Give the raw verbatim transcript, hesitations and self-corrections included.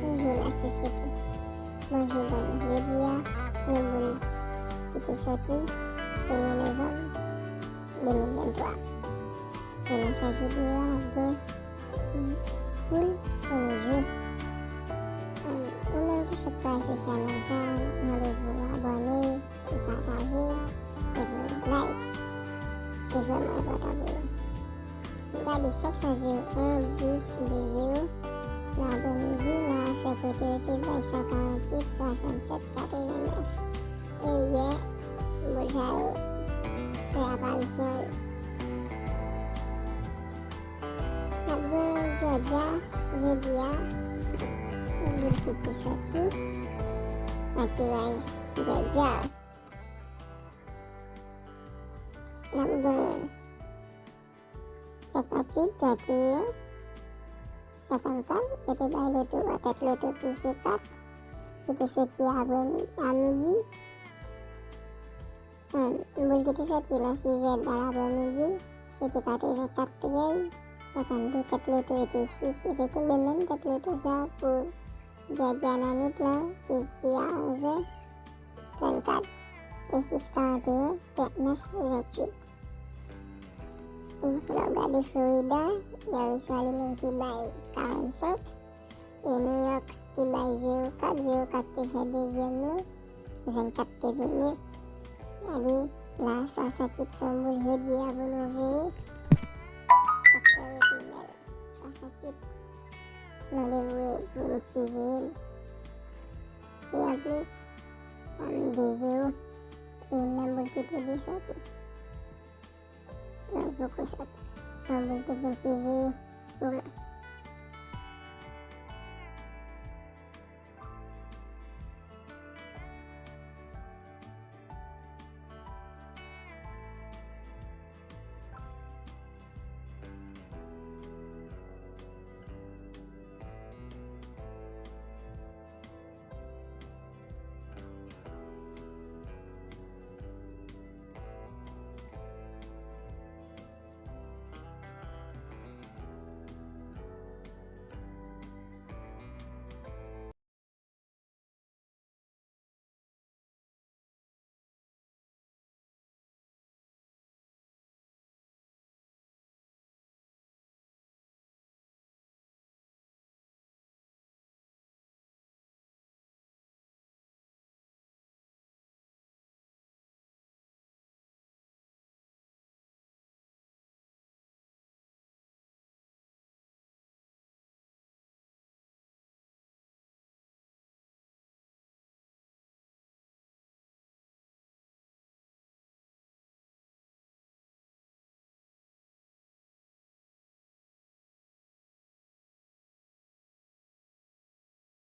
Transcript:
Bonjou lasosyete. Bonjou, bonjou. Jodi a, yon boul ki te sòti premye novanm de mil venntwa. E nan fè videyo a, gen boul pou nou jwe. Ou menm ki fèk pase chanèl sa, mande pou w abòne, pou w pataje, e pou w like. Se vrèman enpòtan pou nou. Gade senk san zewo en dis de zewo. Nan aprèmidi, nan aswè, kote yo te bay san karanntuit, swasannsèt, katrevennnèf. E yè, boul sa yo fè aparisyon yo. N ap gen Georgia jodi a, yon boul ki te sòti nan tiraj Georgia. N ap gen senkantuit, trannteyen, senkannkat, yo te bay loto a, tèt loto ki se kat, ki te soti apre a midi. Hum, boul ki te soti nan sizè nan aprèmidi, se te katrevenkat trèz, senkannde, tèt loto e te sis. Yo te kenbe menm tèt loto sa pou Georgia nan nwit lan, ki ti a onzè trannkat, e sis karanteyen, trannèf venntuit. E lè w gade Florida, gen yon istwa li menm ki bay karannsenk, e New York ki bay zewo kat, zewo kat te fè dezyèm nan, vennkat te premye. Gade la, swasantuit se yon boul jodi a pou nou veye. K ap fè rete bèl. Swasantuit. Mande pou, pou nou siveye l. E anplis, de zewo, youn nan boul ki te dwe sòti. Li poko sòti. Se yon boul tou pou n siveye pou mwen.